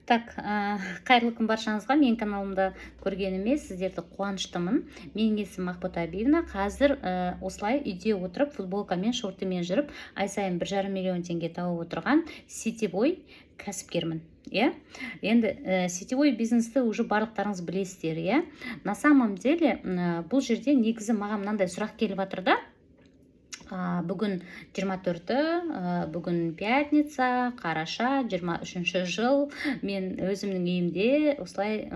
Так, қайырлы күн баршаңызға! Менің каналымда көргеніме сіздерді қуаныштымын. Менің есімім Ақбота Абиевна. Қазір осылай үйде отырып, футболкамен, шортымен жүріп, ай сайын 1,5 миллион теңге тауып отырған сетевой кәсіпкермін, иә. Енді сетевой бизнесті уже барлықтарыңыз білесіздер, иә. На самом деле бұл жерде негізі маған мынандай сұрақ келіп жатыр да. Бүгін 24-і, бүгін пятница, қараша, 23 жыл. Мен өзімнің үйімде осылай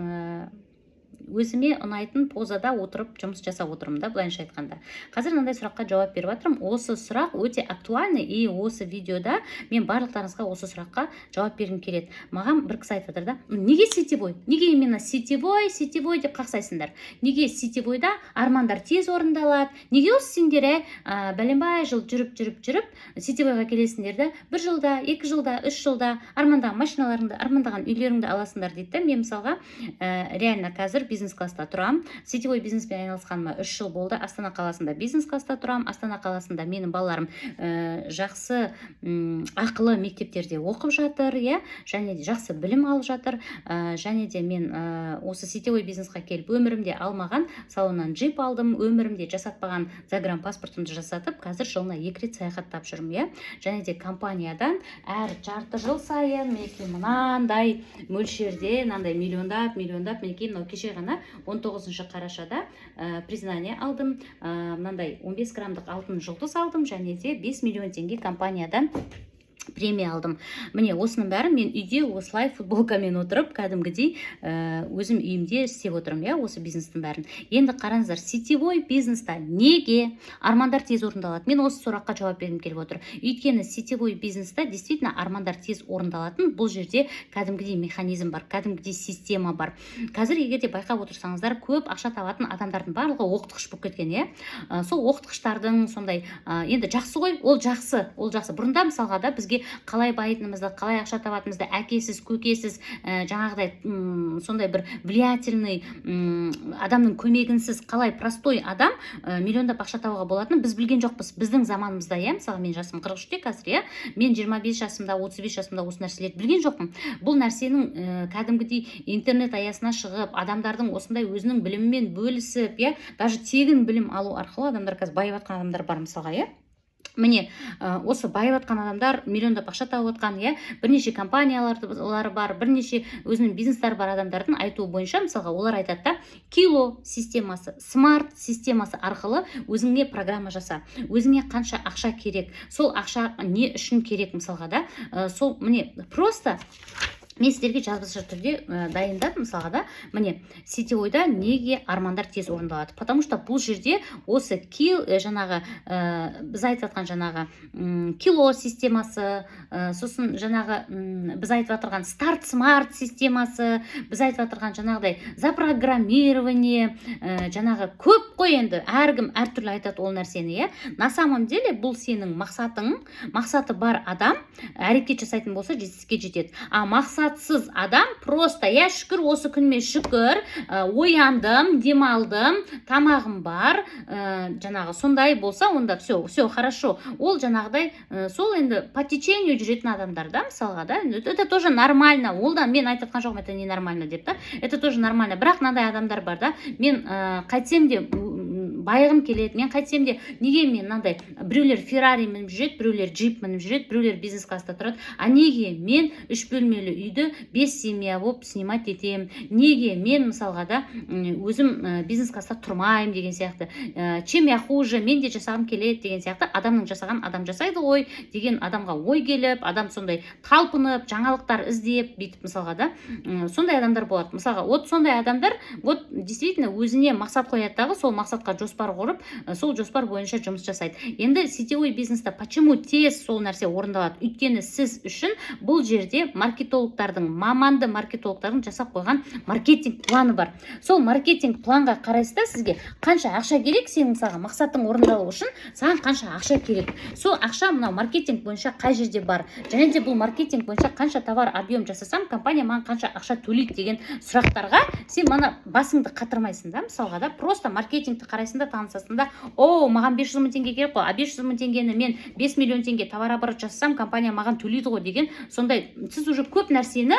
өзіме ұнайтын позада отырып, жұмыс жасап отырмын да. Былайынша айтқанда, қазір мынандай сұраққа жауап беріп жатырмын. Осы сұрақ өте актуальный, и осы видеода мен барлықтарыңызға осы сұраққа жауап бергім келеді. Маған бір кісі айтып жатыр да: «Неге сетевой, неге именно сетевой, сетевой деп қақсайсыңдар? Неге сетевойда армандар тез орындалады? Неге осы сендер, бәленбай жыл жүріп, жүріп, жүріп, сетевойға келесіңдер да, бір жылда, 2 жылда, 3 жылда армандаған машиналарыңды, армандаған үйлеріңді аласыңдар?» — дейді да. Мен мысалға, реально қазір бизнес класста тұрамын. Сетевой бизнеспен айналысқаныма 3 жыл болды. Астана қаласында бизнес класста тұрамын. Астана қаласында менің балаларым жақсы, ақылы мектептерде оқып жатыр, иә, және де жақсы білім алып жатыр. Және де мен осы сетевой бизнесқа келіп, өмірімде алмаған салоннан джип алдым, өмірімде жасатпаған загранпаспортымды жасатып, қазір жылына екі рет саяхаттап жүрмін, иә. Және де компаниядан әр жарты жыл сайын, мінекей, мынандай мөлшерде, мынандай миллиондап, миллиондап, мінекей, мынау кеше ғана 19 қарашада признание алдым, мынандай 15 граммдық алтын жұлдыз алдым және де 5 миллион теңге компаниядан премия алдым. Міне, осының бәрін мен үйде осылай футболкамен отырып, кәдімгідей өзім үйімде істеп отырмын, иә, осы бизнестің бәрін. Енді қараңыздар, сетевой бизнеста неге армандар тез орындалады? Мен осы сұраққа жауап бергім келіп отыр. Өйткені сетевой бизнеста действительно армандар тез орындалатын. Бұл жерде кәдімгідей механизм бар, кәдімгідей система бар. Қазір егер де байқап отырсаңыздар, көп ақша табатын адамдардың барлығы оқытқыш болып кеткен, иә. Сол оқытқыштардың сондай, енді жақсы ғой, ол жақсы, ол жақсы. Бұрында мысалға да бізге қалай байитынымызды, қалай ақша табатынымызды әкесіз, көкесіз, жаңағыдай сондай бір влиятельный адамның көмегінсіз қалай простой адам миллиондап ақша табуға болатынын біз білген жоқпыз біздің заманымызда, иә. Мысалы, мен жасым 43-те қазір, иә. Мен 25 жасымда, 35 жасымда осы нәрселерді білген жоқпын. Бұл нәрсенің кәдімгідей интернет аясына шығып, адамдардың осындай өзінің білімімен бөлісіп, иә, даже тегін білім алу арқылы адамдар қазір байып жатқан адамдар бар мысалға, иә. Міне, осы байып жатқан адамдар, миллиондап ақша тауып жатқан, иә, бірнеше компаниялары бар, бірнеше өзінің бизнестері бар адамдардың айтуы бойынша, мысалға, олар айтады да: кило системасы, смарт системасы арқылы өзіңе программа жаса, өзіңе қанша ақша керек, сол ақша не үшін керек мысалға да. Сол, міне, просто мен сіздерге жазбаша түрде дайындадым мысалға да. Міне, сетевойда неге армандар тез орындалады? Потому что бұл жерде осы жаңағы біз айтып жатқан жаңағы кило системасы, сосын жаңағы біз айтып жатырған старт смарт системасы, біз айтып жатырған жаңағыдай запрограммирование, жаңағы көп қой енді, әркім әртүрлі айтады ол нәрсені, иә. На самом деле бұл сенің мақсатың. Мақсаты бар адам әрекет жасайтын болса, жетістікке жетеді. А мақсатсыз адам просто: «Иә, шүкір, осы күніме шүкір, ояндым, демалдым, тамағым бар», жаңағы сондай болса, онда все, все хорошо. Ол жаңағыдай сол енді по течению жүретін адамдар да мысалға да. Это тоже нормально. Ол да, мен айтып жатқан жоқпын, это ненормально деп та, это тоже нормально. Бірақ мынандай адамдар бар да: «Мен қайтсем де байығым келеді, мен қайтсем де, неге мен мынандай, біреулер Феррари мініп жүреді, біреулер джип мініп жүреді, біреулер бизнес класста тұрады, а неге мен үш бөлмелі үйді бес семья болып снимать етемін? Неге мен мысалға да өзім бизнес класста тұрмаймын?» — деген сияқты. «Чем я хуже? Мен де жасағым келеді» деген сияқты. Адамның жасаған, адам жасайды ғой деген адамға ой келіп, адам сондай талпынып, жаңалықтар іздеп, бүйтіп мысалға да, сондай адамдар болады мысалға. Вот сондай адамдар, вот действительно өзіне мақсат қояды дағы, сол мақсатқа жоспар құрып, сол жоспар бойынша жұмыс жасайды. Енді сетевой бизнеста почему тез сол нәрсе орындалады? Өйткені сіз үшін бұл жерде маркетологтардың, маманды маркетологтардың жасап қойған маркетинг планы бар. Сол маркетинг планға қарайсыз да, сізге қанша ақша керек, сенің мысалға мақсатың орындалу үшін саған қанша ақша керек, сол ақша мынау маркетинг бойынша қай жерде бар және де бұл маркетинг бойынша қанша товар объем жасасам, компания маған қанша ақша төлейді деген сұрақтарға сен мана басыңды қатырмайсың да мысалға да. Просто маркетингті қарайсың да, танысасың да: «О, маған 500 мың теңге керек қой, а 500 мың теңгені мен 5 миллион теңге товарооборот жасасам, компания маған төлейді ғой» деген. Сондай сіз уже көп нәрсені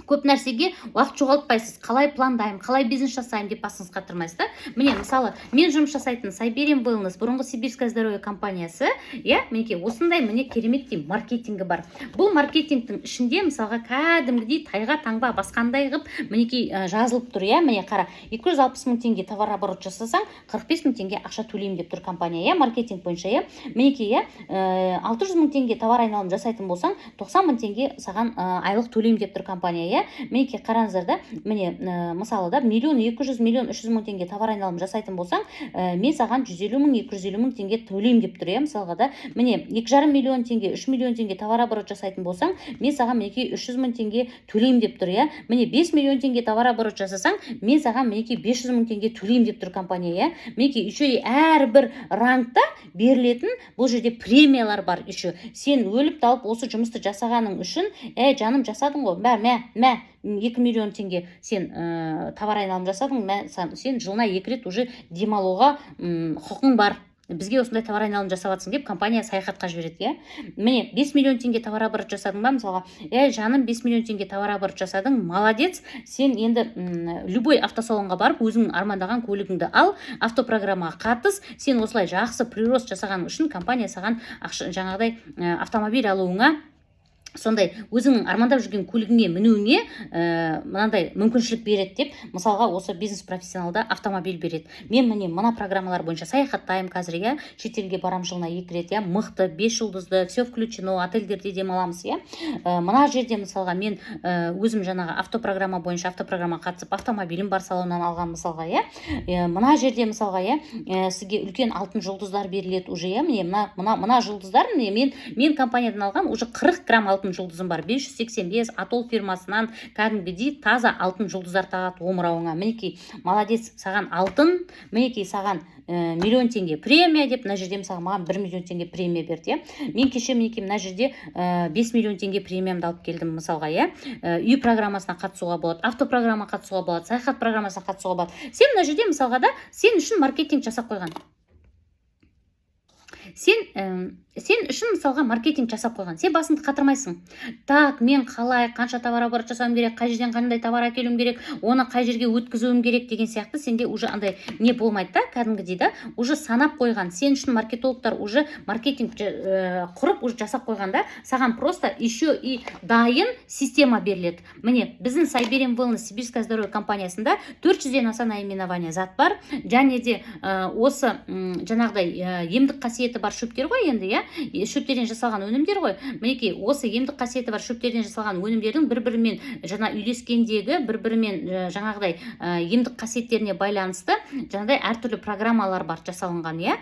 Көп нәрсеге уақыт жоғалтпайсыз. Қалай пландаймын, қалай бизнес жасаймын деп басыңыз қатырмайсыз да. Міне, мысалы, мен жұмыс жасайтын Siberian Wellness, бұрынғы Сибирское здоровье компаниясы, иә, мінекей, осындай, міне, кереметтей маркетингі бар. Бұл маркетингтің ішінде, мысалға, кәдімгідей тайға таңба басқандай қылып, мінекей, жазылып тұр, иә. Міне, қара, 260 мың теңге товарооборот жасасаң, 45 мың теңге ақша төлеймін деп тұр компания, иә, маркетинг бойынша, иә. Мінекей, иә, 600 мың теңге товар айналым жасайтын болсаң, 90 мың теңге саған айлық төлеймін деп тұр компания, иә. Мінекей, қараңыздар да, міне, мысалы да, 1 200 000, 1 300 000 теңге товар айналым жасайтын болсаң, мен саған 150 мың, 250 мың теңге төлеймін деп тұр, иә. Мысалға да, міне, 2,5 миллион теңге, 3 миллион теңге товарооборот жасайтын болсаң, мен саған, мінекей, 300 мың теңге төлеймін деп тұр, иә. Міне, 5 миллион теңге товарооборот жасасаң, мен саған, мінекей, 500 мың теңге төлеймін деп тұр компания, иә. Мінекей, еще и әрбір рангта берілетін бұл жерде премиялар бар. Еще сен өліп талып осы жұмысты жасағаның үшін, әй, жаным, жасадың ғой, мә, мә, мә, 2 миллион теңге сен товар айналым жасадың, мә, сен жылына екі рет уже демалуға құқың бар, бізге осындай товар айналым жасап жатсың деп компания саяхатқа жібереді, иә. Міне, 5 миллион теңге товарооборот жасадың ба, мысалға, ей, жаным, 5 миллион теңге товарооборот жасадың, молодец, сен енді любой автосалонға барып, өзің армандаған көлігіңді ал, автопрограммаға қатыс. Сен осылай жақсы прирост жасағаның үшін компания саған ақша, жаңағыдай, автомобиль алуыңа, сондай өзіңнің армандап жүрген көлігіңе мінуіңе мынандай мүмкіншілік береді деп, мысалға, осы бизнес профессионалда автомобиль береді. Мен, міне, мына программалар бойынша саяхаттаймын қазір, иә, шетелге барамын жылына екі рет, иә, мықты бес жұлдызды, все включено отельдерде демаламыз, иә. Мына жерде, мысалға, мен өзім жаңағы автопрограмма бойынша автопрограммаға қатысып, автомобилім бар, салоннан алған, мысалға, иә. Мына жерде, мысалға, иә, сізге үлкен алтын жұлдыздар беріледі уже, иә. Міне, мына жұлдыздар, міне, мен компаниядан алған уже 40 грамм алтын жұлдызым бар, 585 Атол фирмасынан кәдімгідей таза алтын жұлдыздар тағады омырауыңа. Мінекей, молодец, саған алтын, мінекей, саған миллион теңге премия деп, мына жерде, мысалы, маған 1 миллион теңге премия берді, иә. Мен кеше, мінекей, мына жерде 5 миллион теңге премиямды алып келдім, мысалға, иә. Үй программасына қатысуға болады, автопрограммаға қатысуға болады, саяхат программасына қатысуға болады. Сен мына жерде, мысалға да, сен үшін маркетинг жасап қойған, сен үшін, мысалға, маркетинг жасап қойған. Сен басыңды қатырмайсың. Так, мен қалай, қанша товарооборот жасауым керек, қай жерден қандай товар әкелуім керек, оны қай жерге өткізуім керек деген сияқты сенде уже андай не болмайды да. Кәдімгідей да уже санап қойған сен үшін маркетологтар, уже маркетинг құрып, уже жасап қойған да. Саған просто еще и дайын система беріледі. Міне, біздің Siberian Wellness, Сибирское здоровье компаниясында 400-ден аса наименование зат бар және де осы жаңағыдай емдік қасиеті бар шөптер ғой енді, иә, шөптерден жасалған өнімдер ғой. Мінекей, осы емдік қасиеті бар шөптерден жасалған өнімдердің бір бірімен жаңа үйлескендегі, бір бірімен жаңағыдай емдік қасиеттеріне байланысты жаңағыдай әртүрлі программалар бар жасалынған, иә.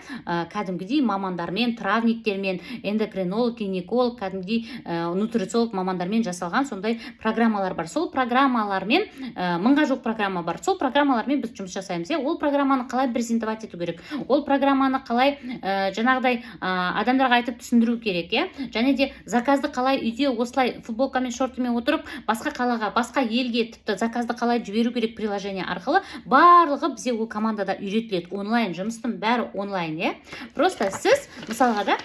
Кәдімгідей мамандармен, травниктермен, эндокринолог, гинеколог, кәдімгідей нутрициолог мамандармен жасалған сондай программалар бар. Сол программалармен, 1000-ға жуық программа бар, сол программалармен біз жұмыс жасаймыз, иә. Ол программаны қалай презентовать ету керек, ол программаны қалай жаңағыдай адамдарға айтып түсіндіру керек, иә, және де заказды қалай үйде осылай футболкамен, шортымен отырып, басқа қалаға, басқа елге тіпті заказды қалай жіберу керек приложение арқылы, барлығы бізде ол командада үйретіледі. Онлайн жұмыстың бәрі онлайн, иә. Просто сіз, мысалға да,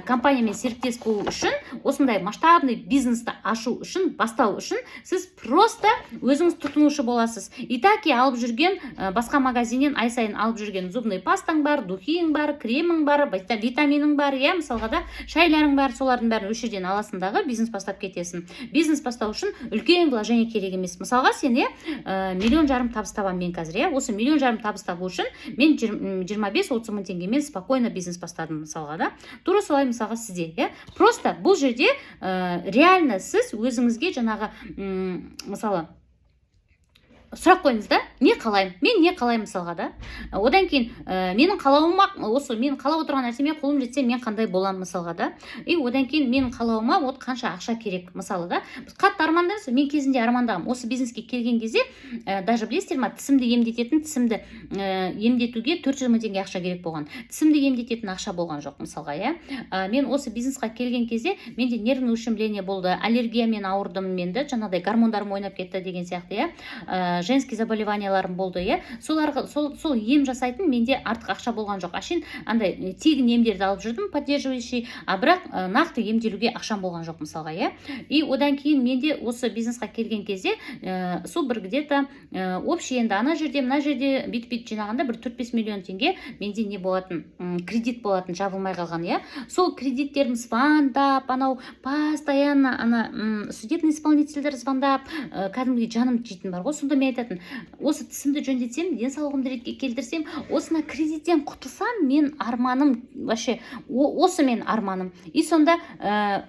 компаниямен серіктес болу үшін, осындай масштабный бизнесті ашу үшін, бастау үшін сіз просто өзіңіз тұтынушы боласыз. И так и алып жүрген, басқа магазиннен ай сайын алып жүрген зубной пастаң бар, духиың бар, кремің бар, витаминың бар, иә, мысалға да, шайларың бар, солардың бәрін осы жерден аласың дағы, бизнес бастап кетесің. Бизнес бастау үшін үлкен вложение керек емес. Мысалға, сен, иә, 1,5 миллион табыс табамын мен қазір, иә. Осы 1,5 миллион табыс табу үшін мен 25-30 мың теңгемен спокойно бизнес бастадым, мысалға да. Тура солай, мысалға, сізде, иә, просто бұл жерде реально сіз өзіңізге жаңағы мысалы, сұрақ қойыңыз да: не қалаймын мен, не қалаймын, мысалға да. Одан кейін менің қалауыма, осы мен қалап отырған нәрсеме қолым жетсе, мен қандай боламын, мысалға да. И одан кейін менің қалауыма вот қанша ақша керек, мысалы да. Біз қатты армандаймыз. Мен кезінде армандағанмын осы бизнеске келген кезде. Даже білесіздер ма, тісімді емдететін, тісімді емдетуге 400 мың теңге ақша керек болған, тісімді емдететін ақша болған жоқ, мысалға, иә. Мен осы бизнесқа келген кезде менде нервный ущемление болды, аллергиямен ауырдым мен да, жаңағыдай гормондарым ойнап кетті деген сияқты, иә. Женский заболеванияларым болды, иә. Соларға сол ем жасайтын менде артық ақша болған жоқ. Әшейін андай тегін емдерді алып жүрдім, поддерживающий, а бірақ нақты емделуге ақшам болған жоқ, мысалға, иә. И одан кейін менде осы бизнесқа келген кезде сол бір где-то общий енді ана жерде, мына жерде бүйтіп бүйтіп жинағанда бір 4-5 миллион теңге менде не болатын, кредит болатын, жабылмай қалған, иә. Сол кредиттерім звондап, анау постоянно ана судебный исполнительдер звондап, кәдімгідей жанымды жейтін бар ғой. Сонда мен айтатын: осы тісімді жөндетсем, денсаулығымды ретке келтірсем, осына кредиттен құтылсам, мен арманым вообще осы мен арманым. И сонда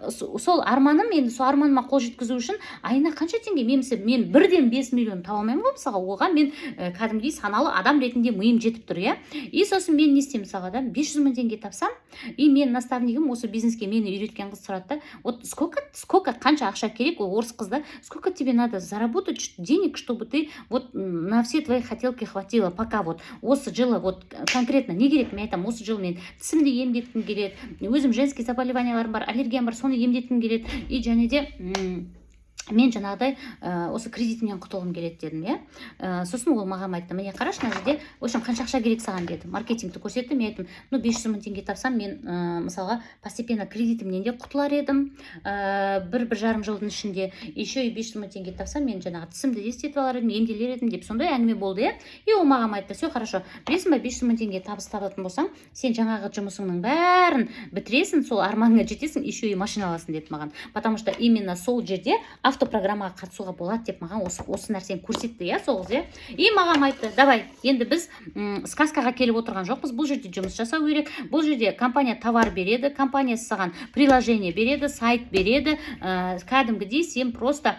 сол арманым, енді сол арманыма қол жеткізу үшін айына қанша теңге мен, мысалы, мен бірден 5 миллион таба алмаймын ғой, мысалға. Оған мен кәдімгідей саналы адам ретінде миым жетіп тұр, иә. И сосын мен не істеймін, мысалға да, 500 мың теңге тапсам, и мен наставнигім, осы бизнеске мені үйреткен қыз сұрады да: вот сколько, қанша ақша керек? Ол орыс қыз да. Сколько тебе надо заработать денег, чтобы ты вот на все твои хотелки хватило пока, вот осы жылы, вот конкретно не керек? Мен айтамын: осы жылы мен тісімді емдеткім келеді, өзім женский заболеванияларым бар, аллергиям бар, соны емдеткім келеді, и және де мен жаңағыдай осы кредитімнен құтылғым келеді дедім, иә. Сосын ол маған айтты: міне, қарашы, мына жерде, в общем, қанша ақша керек саған деді. Маркетингті көрсетті. Мен айттым: ну, 500 мың теңге тапсам, мен мысалға, постепенно кредитімнен де құтылар едім 1-1,5 жылдың ішінде. Еще и 500 мың теңге тапсам, мен жаңағы тісімді де істетіп алар едім, емделер едім деп. Сондай әңгіме болды, иә. И ол маған айтты: все хорошо, білесің ба, 500 мың теңге табыс табатын болсаң, сен жаңағы жұмысыңның бәрін бітіресің, сол арманыңа жетесің, еще и машина аласың деді маған. Потому что именно сол жерде автопрограммаға қатысуға болады деп маған осы нәрсені көрсетті, иә, сол қыз, иә. И маған айтты: давай, енді біз сказкаға келіп отырған жоқпыз, бұл жерде жұмыс жасау керек. Бұл жерде компания товар береді, компания саған приложение береді, сайт береді. Кәдімгідей сен просто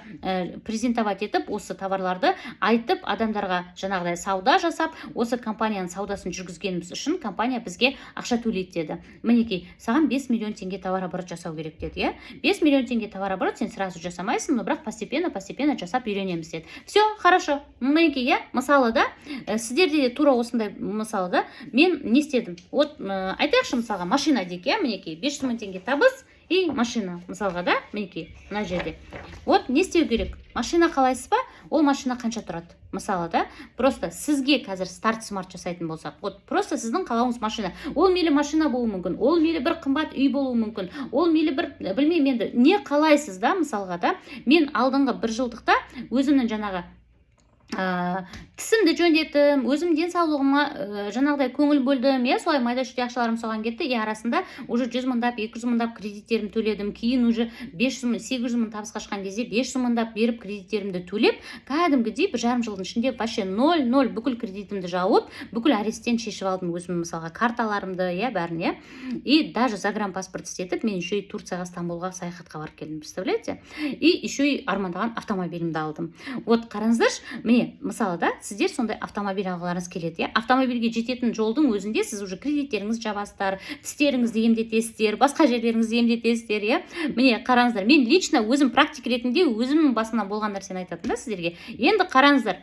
презентовать етіп, осы товарларды айтып, адамдарға жаңағыдай сауда жасап, осы компанияның саудасын жүргізгеніміз үшін компания бізге ақша төлейді деді. Мінекей, саған 5 миллион теңге товарооборот жасау керек деді, иә. 5 миллион теңге товарооборот сен сразу жасамайсың, но бірақ постепенно, постепенно жасап үйренеміз деді. Все хорошо, мінекей, иә. Мысалы да, сіздерде де тура осындай. Мысалы да, мен не істедім? Вот айтайықшы, мысалға, машина дейік, иә. Мінекей, 500 мың теңге табыс и машина, мысалға да, мінекей, мына жерде. Вот не істеу керек? Машина қалайсыз ба? Ол машина қанша тұрады, мысалы да? Просто сізге қазір старт смарт жасайтын болсақ, вот просто сіздің қалауыңыз машина. Ол мейлі машина болуы мүмкін, ол мейлі бір қымбат үй болуы мүмкін, ол мейлі бір, білмеймін енді, не қалайсыз да, мысалға да. Мен алдыңғы бір жылдықта өзімнің жаңағы тісімді жөндеттім, өзім денсаулығыма жаңағыдай көңіл бөлдім, иә. Солай майда шүйде ақшаларым соған кетті. И арасында уже 100 мыңдап, 200 мыңдап кредиттерімді төледім. Кейін уже 500 мың, 800 мың табысқа шыққан кезде 500 мыңдап беріп, кредиттерімді төлеп, кәдімгідей 1,5 жылдың ішінде вообще ноль ноль, бүкіл кредитімді жауып, бүкіл аресттен шешіп алдым өзім, мысалға, карталарымды, иә, бәрін, иә. И даже загранпаспорт істетіп, мен еще и Турцияға, Стамбулға саяхатқа барып келдім, представляете? И еще и армандаған автомобилімді алдым. Вот қараңыздаршы, міне, мысалы да, сіздер сондай автомобиль алғыларыңыз келеді, иә. Автомобильге жететін жолдың өзінде сіз уже кредиттеріңізді жабасыздар, тістеріңізді емдетесіздер, басқа жерлеріңізді емдетесіздер, иә. Міне, қараңыздар, мен лично өзім практик ретінде өзімнің басымнан болған нәрсені айтатын да сіздерге. Енді қараңыздар,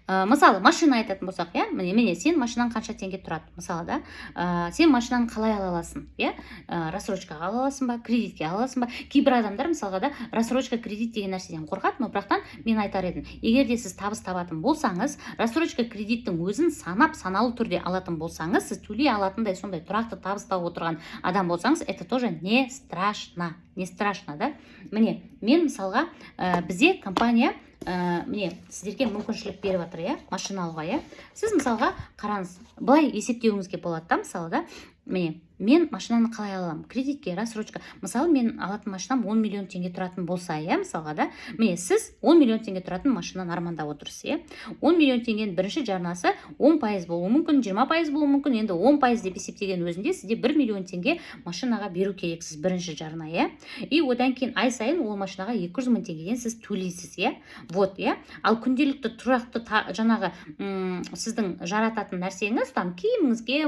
мысалы, машина айтатын болсақ, иә. Міне, міне, сен машинаң қанша теңге тұрады, мысалы да? Сен машинаны қалай ала аласың, иә? Рассрочкаға ала аласың ба, кредитке ала аласың ба? Кейбір адамдар, мысалға да, рассрочка, кредит деген нәрседен қорқады. Но бірақтан мен айтар едім, егер де сіз табыс табатын болсаңыз, рассрочка, кредиттің өзін санап, саналы түрде алатын болсаңыз, сіз төлей алатындай сондай тұрақты табыс тауып отырған адам болсаңыз, это тоже не страшно, не страшно да. Міне, мен мысалға, бізде компания міне, сіздерге мүмкіншілік беріп жатыр, иә, машина алуға, иә. Сіз, мысалға, қараңыз, былай есептеуіңізге болады да, мысалы да. Міне, мен машинаны қалай ала аламын, кредитке, рассрочка? Мысалы, мен алатын машинам 10 миллион теңге тұратын болса, иә, мысалға да. Міне, сіз 10 миллион теңге тұратын машинаны армандап отырсыз, иә. 10 миллион теңгенің бірінші жарнасы 10% болуы мүмкін, 20% болуы мүмкін. Енді 10% деп есептеген өзінде сізде 1 миллион теңге машинаға беру керексіз бірінші жарна, иә. И одан кейін ай сайын ол машинаға 200 мың теңгеден сіз төлейсіз, иә. Вот, иә. Ал күнделікті тұрақты жаңағы сіздің жарататын нәрсеңіз, там киіміңізге,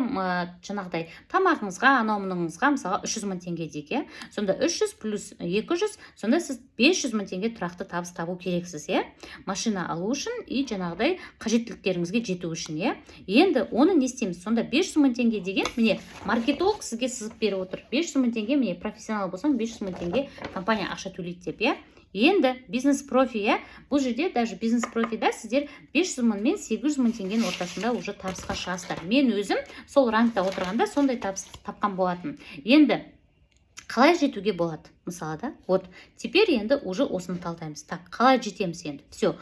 жаңағыдай тамағыңызға, анау мынауыңызға, мысалға, 300 мың теңге дейік, иә. Сонда 300 плюс 200, сонда сіз 500 мың теңге тұрақты табыс табу керексіз, иә, машина алу үшін и жаңағыдай қажеттіліктеріңізге жету үшін, иә. Енді оны не істейміз сонда? 500 мың теңге деген, міне, маркетолог сізге сызып беріп отыр 500 мың теңге. Міне, профессионал болсаң, 500 мың теңге компания ақша төлейді деп, иә. Енді бизнес профи, иә, бұл жерде даже бизнес профида сіздер 500 мың мен 800 мың теңгенің ортасында уже табысқа шығасыздар. Мен өзім сол рангта отырғанда сондай табыс тапқан болатын. Енді қалай жетуге болады, мысалы, да? Вот теперь енді уже осыны талдаймыз. Так, қалай жетеміз енді? Все,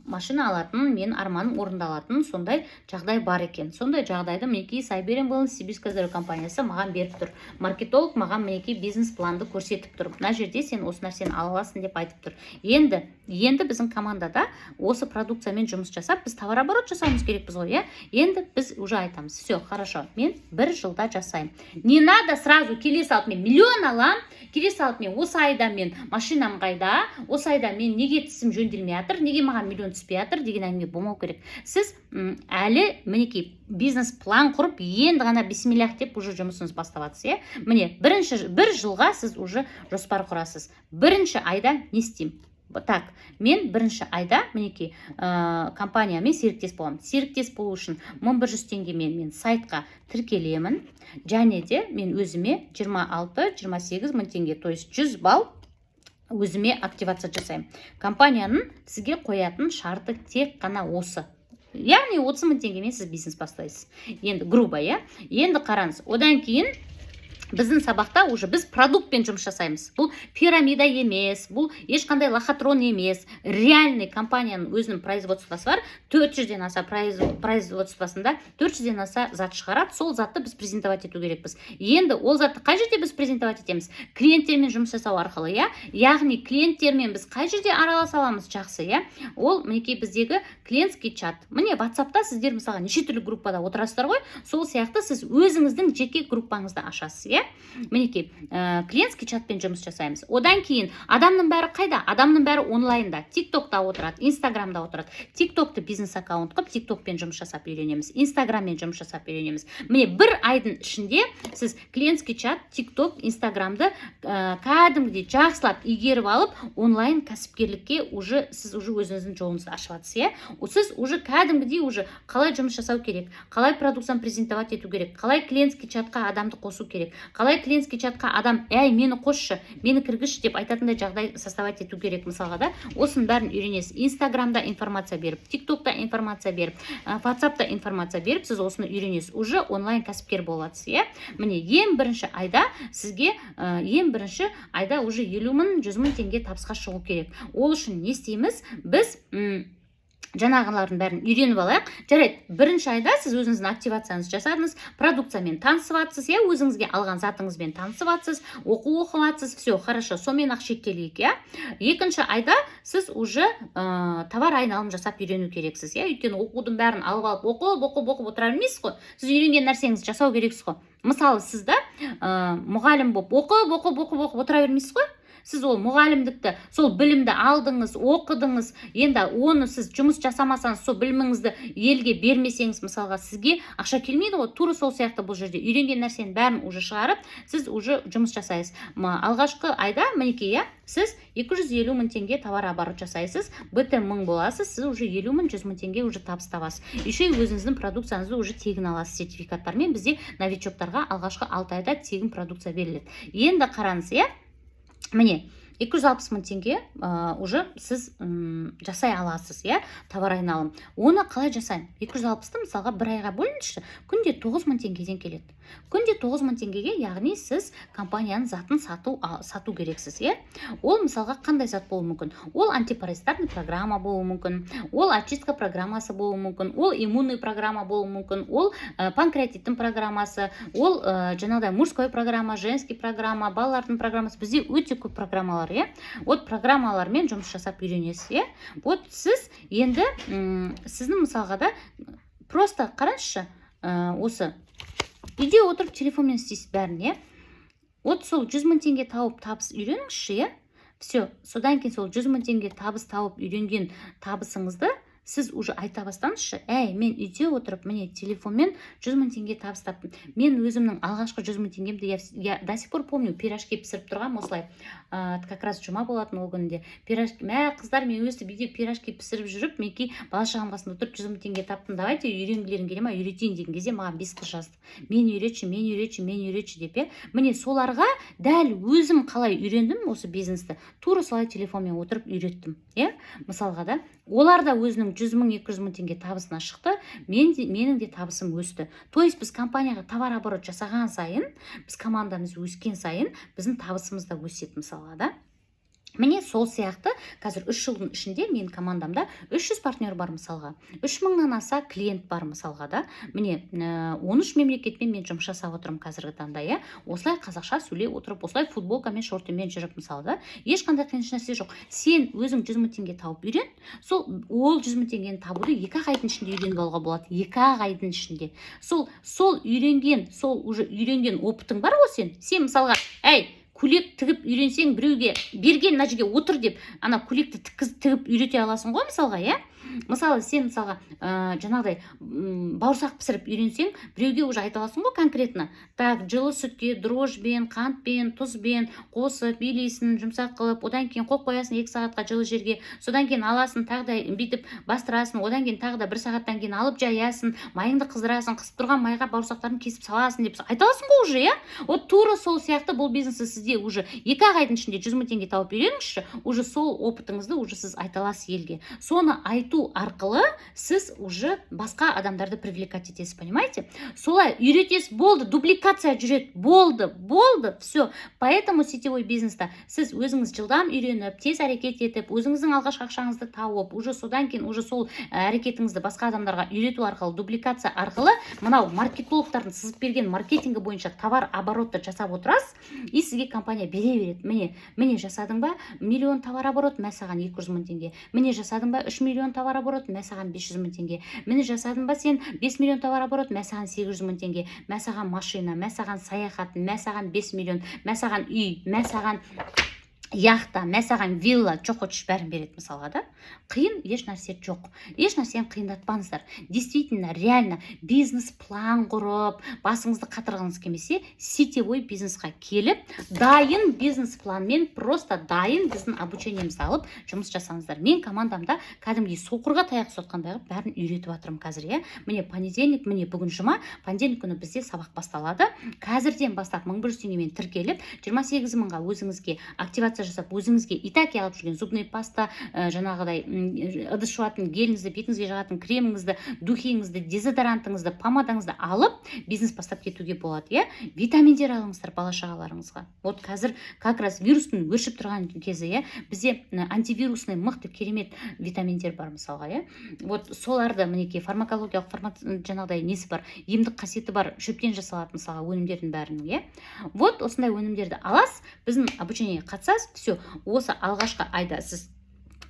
машина алатын менің арманым орындалатын сондай жағдай бар екен. Сондай жағдайды, мінекей, Siberian Wellness, Сибирское здоровье компаниясы маған беріп тұр. Маркетолог маған, мінекей, бизнес планды көрсетіп тұр: мына жерде сен осы нәрсені ала аласың деп айтып тұр. Енді біздің командада осы продукциямен жұмыс жасап, біз товарооборот жасауымыз керекпіз ғой, иә? Енді біз уже айтамыз: все хорошо, мен бір жылда жасаймын. Не надо сразу келе салып мен миллион алам, келе салып мен осы айда мен машинам қайда, осы айда мен неге тісім жөнделмей жатыр, неге маған миллион түспей жатыр деген әңгіме болмау керек. Сіз әлі, мінекей, бизнес план құрып, енді ғана бисмиллях деп уже жұмысыңызды бастап жатсыз, иә? Міне, бірінші бір жылға сіз уже жоспар құрасыз. Бірінші айда не істеймін? Так, мен бірінші айда, мінекей, компаниямен серіктес боламын. Серіктес болу үшін 1100 теңгемен мен сайтқа тіркелемін және де мен өзіме 26-28 мың теңге, то есть 100 балл өзіме активация жасаймын. Компанияның сізге қоятын шарты тек қана осы, яғни 30 мың теңгемен сіз бизнес бастайсыз енді, грубо, иә? Енді қараңыз, одан кейін біздің сабақта уже біз продуктпен жұмыс жасаймыз. Бұл пирамида емес, бұл ешқандай лохотрон емес, реальный компанияның өзінің производствосы бар. 400-ден аса производствосында 400-ден аса зат шығарады. Сол затты біз презентовать ету керекпіз. Енді ол затты қай жерде біз презентовать етеміз? Клиенттермен жұмыс жасау арқылы, иә? Яғни клиенттермен біз қай жерде араласа аламыз жақсы, иә? Ол, мінекей, біздегі клиентский чат. Міне, Ватсапта сіздер, мысалға, неше түрлі группада отырасыздар ғой, сол сияқты сіз өзіңіздің жеке группаңызды ашасыз, иә? Мінекей, клиентский чатпен жұмыс жасаймыз. Одан кейін адамның бәрі қайда? Адамның бәрі онлайнда, Тик Токта отырады, Инстаграмда отырады. Тик Токты бизнес аккаунт қылып, Тик Токпен жұмыс жасап үйренеміз, Инстаграммен жұмыс жасап үйренеміз. Міне, бір айдың ішінде сіз клиентский чат, Тик Ток, Инстаграмды кәдімгідей жақсылап игеріп алып, онлайн кәсіпкерлікке уже сіз уже өзіңіздің жолыңызды ашып жатсыз, иә? Сіз уже кәдімгідей уже қалай жұмыс жасау керек, қалай продукцияны презентовать ету керек, қалай клиентский чатқа адамды қосу керек, қалай клиентский чатқа адам «Әй, мені қосшы, мені кіргізші» деп айтатындай жағдай создавать ету керек, мысалға, да? Осының бәрін үйренесіз. Инстаграмда информация беріп, Тик Токта информация беріп, Ватсапта информация беріп, сіз осыны үйренесіз, уже онлайн кәсіпкер болып жатсыз, иә? Міне, ең бірінші айда сізге ең бірінші айда уже 50 мың, 100 мың теңге табысқа шығу керек. Ол үшін не істейміз біз? Жаңағылардың бәрін үйреніп алайық. Жарайды, бірінші айда сіз өзіңіздің активацияңызды жасадыңыз, продукциямен танысып жатсыз, иә, өзіңізге алған затыңызбен танысып жатсыз, оқу оқып жатсыз. Все хорошо, сонымен ақ шектелейік, иә? Екінші айда сіз уже товар айналым жасап үйрену керексіз, иә? Өйткені оқудың бәрін алып алып, оқып, оқып, оқып отыра бермейсіз ғой. Сіз үйренген нәрсеңізді жасау керексіз ғой. Мысалы, сіз да мұғалім болып оқып, оқып, оқып, оқып отыра бермейсіз ғой. Сіз ол мұғалімдікті, сол білімді алдыңыз, оқыдыңыз, енді оны сіз жұмыс жасамасаңыз, сол біліміңізді елге бермесеңіз, мысалға, сізге ақша келмейді ғой. Тура сол сияқты бұл жерде үйренген нәрсенің бәрін уже шығарып, сіз уже жұмыс жасайсыз. Алғашқы айда, мінекей, иә, сіз 250 мың теңге товарооборот жасайсыз, БТ 1000 боласыз. Сіз уже 50 мың, 100 мың теңге уже табыс табасыз, еще и өзіңіздің продукцияңызды уже тегін аласыз сертификаттармен. Бізде новичоктарға алғашқы 6 айда тегін продукция беріледі. Енді қараңыз, иә, міне, 260 мың теңге уже сіз жасай аласыз, иә, товар айналым. Оны қалай жасаймын? 260-ты, мысалға, бір айға бөліңізші, күнде 9 мың теңгеден келеді. Күнде 9 мың теңгеге, яғни сіз компанияның затын сату керексіз, иә? Ол, мысалға, қандай зат болуы мүмкін? Ол антипаразитарный программа болуы мүмкін, ол очистка программасы болуы мүмкін, ол иммунный программа болуы мүмкін, ол панкреатиттің программасы, ол жаңағыдай мужской программа, женский программа, балалардың программасы. Бізде өте көп программалар, иә? Вот программалармен жұмыс жасап үйренесіз, иә? Вот сіз енді сіздің, мысалға, да, просто қараңызшы, осы үйде отырып телефонмен істейсіз бәрін, иә? Вот сол 100 мың теңге тауып, табыс үйреніңізші, иә? Все, содан кейін сол 100 мың теңге табыс тауып үйренген табысыңызды сіз уже айта бастаңызшы: «Әй, мен үйде отырып, міне, телефонмен 100 мың теңге табыс таптым». Мен өзімнің алғашқы 100 мың теңгемді я до сих пор помню. Пирожки пісіріп тұрғанмын осылай. Как раз жұма болатын ол күнде. Пирожки, мә, қыздар, мен өстіп үйде пирожки пісіріп жүріп, мінекей, бала шағам қасында отырып 100 000 теңге таптым, давайте, үйренгілерің келе ма, үйретейін деген кезде маған бес қыз жазды: «Мені үйретші, мені үйретші, мені үйретші», – деп, иә. Міне, соларға дәл өзім қалай үйрендім осы бизнесті, тура солай телефонмен отырып үйреттім, иә. Мысалға да, олар да өзінің 100 000, 200 000 теңге табысына шықты, мен де, менің де табысым өсті. То есть біз компанияға товар оборот жасаған сайын, біз командамыз өскен сайын біздің табысымыз да өседі мысалға да. Міне, сол сияқты қазір 3 жылдың ішінде менің командамда 300 партнер бар мысалға, 3000-нан аса клиент бар мысалға да. Міне, 13 мемлекетпен мен жұмыс жасап отырмын қазіргі таңда, иә. Осылай қазақша сөйлей отырып, осылай футболкамен, шортымен жүріп мысалы да, ешқандай қиын нәрсе жоқ. Сен өзің 100 000 теңге тауып үйрен. Сол ол 100 000 теңгені табуды 2-ақ айдың ішінде үйреніп алуға болады, 2-ақ айдың ішінде. Сол үйренген, сол уже үйренген опытың бар ғой. Сен мысалға, әй, көйлек тігіп үйренсең, біреуге берген, мына жерге отыр деп, ана көйлекті тігіп үйрете аласың ғой мысалға, иә. Мысалы, сен мысалға, жаңағыдай бауырсақ пісіріп үйренсең, біреуге уже айта аласың ғой конкретно: так, жылы сүтке дрожжбен, қантпен, тұзбен қосып илейсің жұмсақ қылып, одан кейін қойып қоясың 2 сағатқа жылы жерге, содан кейін аласың, тағы да бүйтіп бастырасың, одан кейін тағы да бір сағаттан кейін алып жаясың, майыңды қыздырасың, қызып тұрған майға бауырсақтарын кесіп саласың деп айта аласың ғой уже, иә. Вот тура сол сияқты бұл бизнесті сізде уже 2-ақ айдың ішінде 100 000 теңге тауып үйреніңізші. Уже сол опытыңызды уже сіз айта аласыз елге. Соны айту арқылы сіз уже басқа адамдарды привлекать етесіз, понимаете? Солай үйретесіз, болды, дубликация жүреді, болды, болды, все. Поэтому сетевой бизнеста сіз өзіңіз жылдам үйреніп, тез әрекет етіп, өзіңіздің алғашқы ақшаңызды тауып, уже содан кейін уже сол әрекетіңізді басқа адамдарға үйрету арқылы, дубликация арқылы, мынау маркетологтардың сызып берген маркетингі бойынша товар оборотты жасап отырасыз, и сізге компания бере береді. Міне, міне, жасадың ба миллион товар оборот, мә саған 200 000 теңге. Міне, жасадың ба 3 миллион товар оборот, мә саған 500 000 теңге. Міне, жасадың ба сен 5 миллион товар оборот, мә саған 800 000 теңге, мә саған машина, мә саған саяхат, мә саған 5 миллион, мә саған үй, мә саған яхта, мә саған вилла, что хочешь, бәрін береді мысалға да. Қиын еш нәрсе жоқ, еш нәрсені қиындатпаңыздар. Действительно, реально бизнес план құрып, басыңызды қатырғыңыз келмесе, сетевой бизнесқа келіп, дайын бизнес планмен, просто дайын біздің обучениемізді алып, жұмыс жасаңыздар. Мен командамда кәдімгідей соқырға таяқ ұстатқандай қылып бәрін үйретіп жатырмын қазір, иә. Міне, понедельник, міне, бүгін жұма, понедельник күні бізде сабақ басталады. Қазірден бастап 1100 теңгемен тіркеліп, 28 мыңға өзіңізге активация жасап, өзіңізге и так алып жүрген зубной паста, жаңағыдай ыдыс жуатын геліңізді, бетіңізге жағатын креміңізді, духиіңізді, дезодорантыңызды, помадаңызды алып, бизнес бастап кетуге болады, иә. Витаминдер алыңыздар бала шағаларыңызға. Вот қазір как раз вирустың өршіп тұрған кезі, иә. Бізде антивирусный мықты керемет витаминдер бар мысалға, иә. Вот соларды, мінекей, фармакологиялық жаңағыдай несі бар, емдік қасиеті бар, шөптен жасалады мысалға өнімдердің бәрінің, иә. Вот осындай өнімдерді аласыз, біздің обучениеге қатысасыз, все. Осы алғашқы айда сіз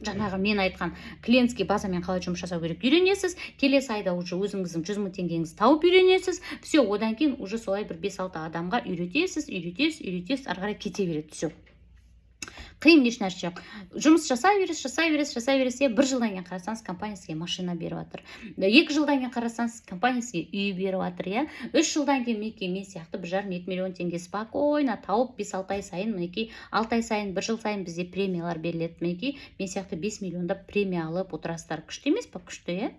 жаңағы мен айтқан клиентский базамен қалай жұмыс жасау керек үйренесіз. Келесі айда уже өзіңіздің 100 000 теңгеңізді тауып үйренесіз, все. Одан кейін уже солай бір бес алты адамға үйретесіз, үйретесіз, үйретесіз, ары қарай кете береді, все. Қиын еш нәрсе жоқ. Жұмыс жасай бересіз, жасай бересіз, жасай бересіз, иә. Бір жылдан кейін қарасаңыз, компания сізге машина беріп жатыр. 2 жылдан кейін қарасаңыз, компания сізге үй беріп жатыр, иә. 3 жылдан кейін, мінекей, мен сияқты 1,5-2 миллион теңге спокойно тауып, 5-6 ай сайын, мінекей, 6 ай сайын, бір жыл сайын бізде премиялар беріледі. Мінекей, мен сияқты 5 миллиондап премия алып отырасыздар. Күшті емес па? Күшті, иә.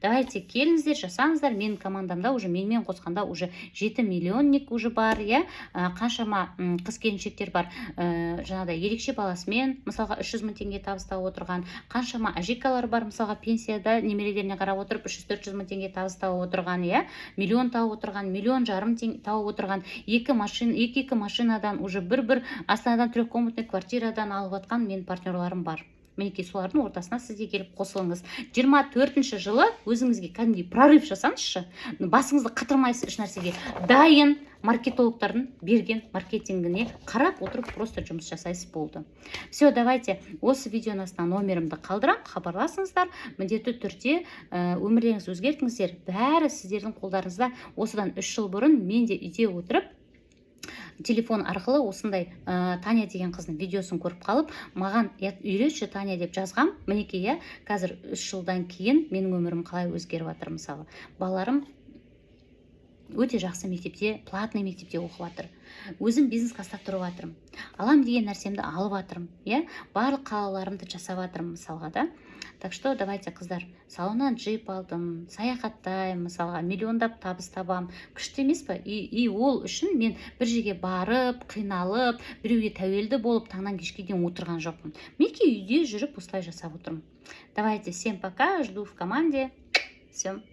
Давайте, келіңіздер, жасаңыздар. Менің командамда уже менімен қосқанда уже 7 миллионник уже бар, иә. Қаншама қыз келіншектер бар, жаңағыдай ерекше баласымен мысалға 300 000 теңге табыс тауып отырған, қаншама әжекалар бар мысалға, пенсияда немерелеріне қарап отырып, 300-400 мың теңге табыс тауып отырған, иә, миллион тауып отырған, 1,5 миллион тауып отырған, екі машина, екі екі машинадан, уже бір бір Астанадан трехкомнатный квартирадан алып жатқан менің партнерларым бар. Мінекей, солардың ортасына сіз де келіп қосылыңыз. 24-жылы өзіңізге кәдімгідей прорыв жасаңызшы. Басыңызды қатырмайсыз еш нәрсеге, дайын маркетологтардың берген маркетингіне қарап отырып, просто жұмыс жасайсыз, болды, все. Давайте, осы видеоның астына номерімді қалдырамын, хабарласыңыздар міндетті түрде. Өмірлеріңізді өзгертіңіздер, бәрі сіздердің қолдарыңызда. Осыдан 3 жыл бұрын мен де үйде отырып, телефон арқылы осындай Таня деген қыздың видеосын көріп қалып, маған «Үйретші, Таня» деп жазғам. Мінекей, иә, қазір 3 жылдан кейін менің өмірім қалай өзгеріп жатыр. Мысалы, балаларым Өте жақсы мектепте, платный мектепте оқып жатыр. Өзім бизнес класста тұрып жатырмын, алам деген нәрсемді алып жатырмын, иә, барлық қалауларымды жасап жатырмын, мысалға да. Так что давайте, қыздар, салоннан джип алдым, саяхаттаймын, мысалға, миллиондап табыс табамын. Күшті емес па? И ол үшін мен бір жерге барып, қиналып, біреуге тәуелді болып, таңнан кешке дейін отырған жоқпын. Мінекей, үйде жүріп осылай жасап отырмын. Давайте, всем пока, жду в команде. Всем.